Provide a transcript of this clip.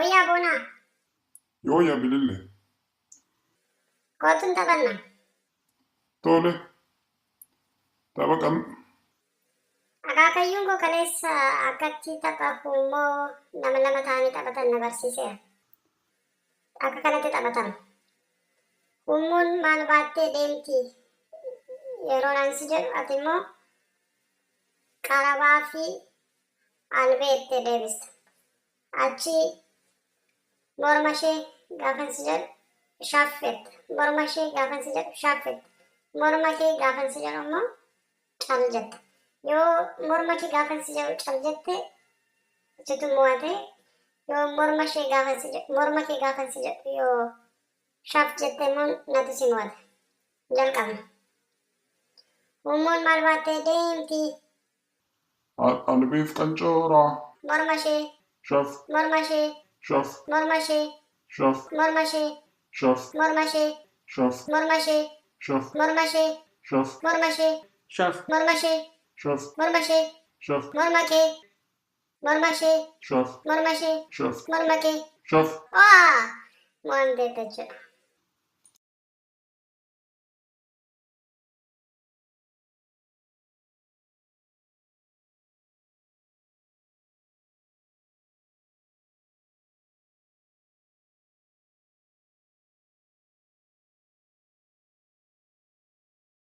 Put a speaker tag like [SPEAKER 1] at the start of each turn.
[SPEAKER 1] Yooyyaa Boonaa!
[SPEAKER 2] Yooyyaa Bilillee!
[SPEAKER 1] Kootuun taphanna.
[SPEAKER 2] Tole. Tapha kam?
[SPEAKER 1] Akaakayyuun koo kaleessa akkatti tapha huummoo nama lama ta'anii taphatan na barsiiseera. Akka kanatti taphatama. Huummoon maal baattee deemti yeroo naan si jedhu ati immoo qarabaa fi albee itti deebista. Achii morma ishee gaafan si jedhu shaffetta. Morma ishee gaafan si jedhu shaffetta. Morma kee gaafan si jedhu immoo cal jetta. Yoo morma kee gaafan si jedhu cal jette situ mo'ate. Yoo morma ishee gaafan si jedhu morma kee gaafan si jedhu yoo shaf jette immoo natu si mo'ate. Jalqabna. Huummoon maal baattee deemti?
[SPEAKER 2] Albeef qancooraa.
[SPEAKER 1] Morma ishee.
[SPEAKER 2] Shaf.
[SPEAKER 1] Morma ishee.
[SPEAKER 2] Shaf.
[SPEAKER 1] Morma ishee.
[SPEAKER 2] Shaf.
[SPEAKER 1] Morma ishee.
[SPEAKER 2] Shaf.
[SPEAKER 1] Morma ishee.
[SPEAKER 2] Shaf.
[SPEAKER 1] Morma ishee.
[SPEAKER 2] Shaf.
[SPEAKER 1] Morma ishee.
[SPEAKER 2] Shaf.
[SPEAKER 1] Morma ishee.
[SPEAKER 3] Shaf.
[SPEAKER 1] Morma ishee.
[SPEAKER 2] Shaf.
[SPEAKER 1] Morma ishee.
[SPEAKER 2] Shaf.
[SPEAKER 1] Morma kee. Morma ishee.
[SPEAKER 2] Shaf.
[SPEAKER 1] Morma ishee.
[SPEAKER 2] Shaf.
[SPEAKER 1] Morma kee.
[SPEAKER 2] Shaf.
[SPEAKER 1] Waa! Mo'amteetta jechuudha.